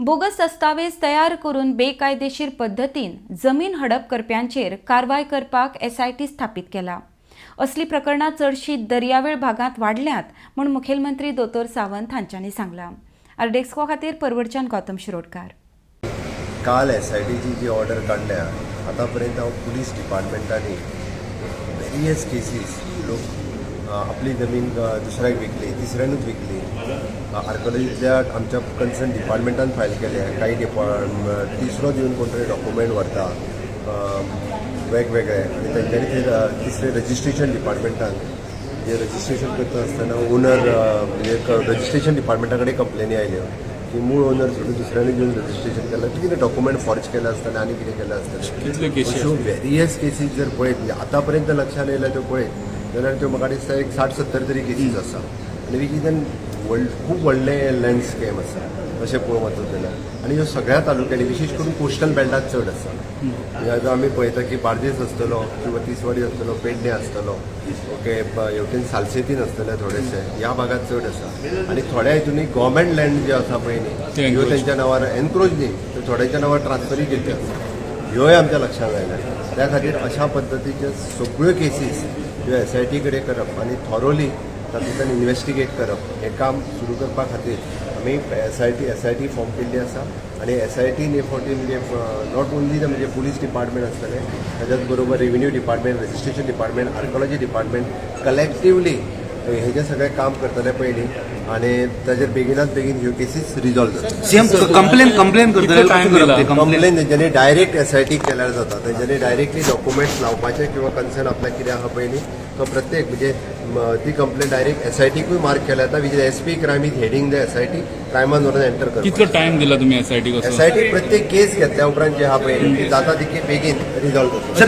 Bogus दस्तावेज तयार करून बेकायदेशीर पद्दतीन जमीन हडप करप्यांचेर कारवाय करपाक एसआयटी स्थापीत केला. असलीं प्रकरणां चडशीं दर्यावेळ भागांत वाडल्यांत म्हूण मुखेलमंत्री दोतोर सावंत हांच्यांनी सांगलां. आरडेक्सको खातीर परवडच्यान गौतम शिरोडकार. काल एसआयटीची जी ऑर्डर काडल्या, आतां पर्यंत हांव पुलीस डिपार्टमेंटांनी वेरियस केसीस, लोक आपली जमीन दुसऱ्याक विकली, तिसऱ्यानूच विकली. आर्कोलॉजींतल्या आमच्या कन्सर्न डिपार्टमेंटान फायल केल्या. काही डिपार्ट तिसरो दिवन कोण तरी डॉक्युमेंट व्हरता वेगवेगळे आनी तेंच्यांनी ते तिसरे रजिस्ट्रेशन डिपार्टमेंटान जे रजिस्ट्रेशन करता आसतना ओनर, म्हणजे रजिस्ट्रेशन डिपार्टमेंटा कडेन कंप्लेनी आयल्यो की मूळ ओनर सोडून दुसऱ्यांनी घेवन रजिस्ट्रेशन केलां, कितें डॉक्युमेंट फॉर्ज केलें आसतलें आनी कितें केलें आसतलें. कितल्यो केशी? अश्यो वेरियस केसीस जर पळयत, म्हणजे आतां पर्यंत लक्षात येयल्या त्यो पळयत जाल्यार त्यो म्हाका दिसता एक 60-70 तरी केसीस आसा आनी which is an व्हड, खूब व्हडलें लँड स्कॅम आसा अशें पळोवंक वचत जाल्यार. आनी ह्यो सगळ्या तालुक्यांनी, विशेश करून कोस्टल बेल्टात चड आसा. म्हणजे आतां आमी पळयता की बार्देस आसतलो किंवा तिसवाडी आसतलो, पेडणे आसतलो, ओके, हेवटेन सालसेतीन आसतले थोडेशे, ह्या भागात चड आसा. आनी थोड्या हितून गव्हर्मेंट लँड जे आसा पळय न्ही, ते ह्यो encroach. तेंच्या नांवार एनक्रोच न्ही तर थोड्यांच्या नांवार ट्रान्सफरूय केल्ली आसा. ह्योय आमच्या लक्षात आयल्या. त्या खातीर अशा पद्दतीचे सगळ्यो केसीस ह्यो एसआयटी कडेन करप आनी थॉरोली तातूंतल्यान इन्वेस्टिगेट करप हें काम सुरू करपा खातीर आमी एसआयटी फॉर्म केल्ली आसा. आनी एसआयटीन हे फावटी म्हणजे not only the म्हणजे पुलीस डिपार्टमेंट आसतलें, ताच्याच बरोबर revenue department, registration department, archaeology department collectively हेजें सगळें काम करतले पयलीं आनी ताजेर बेगिनात बेगीन ह्यो केसीस रिजॉल्व जातले. सीएम, कंप्लेन करतले? कितलो time दिला? कंप्लेन? कंप्लेन तेंच्यांनी डायरेक्ट एसआयटीक केल्यार जाता. तेंच्यांनी डायरेक्टली डॉक्युमेंट्स लावपाचे किंवा कन्सर्न आपल्याक कितें आहा पळय न्ही, तो प्रत्येक म्हणजे ती कंप्लेन डायरेक्ट एसआयटीकूय मार्क केल्या जाता, which SP crime is heading the SIT. क्रायमान व्हरून एंटर कितलो करता. टायम दिला तुम्ही एसआयटी कसो? एसआयटी प्रत्येक केस घेतल्या उपरांत जे आहा पळय न्ही, ती जाता तितकी बेगीन रिजॉल्व जाता.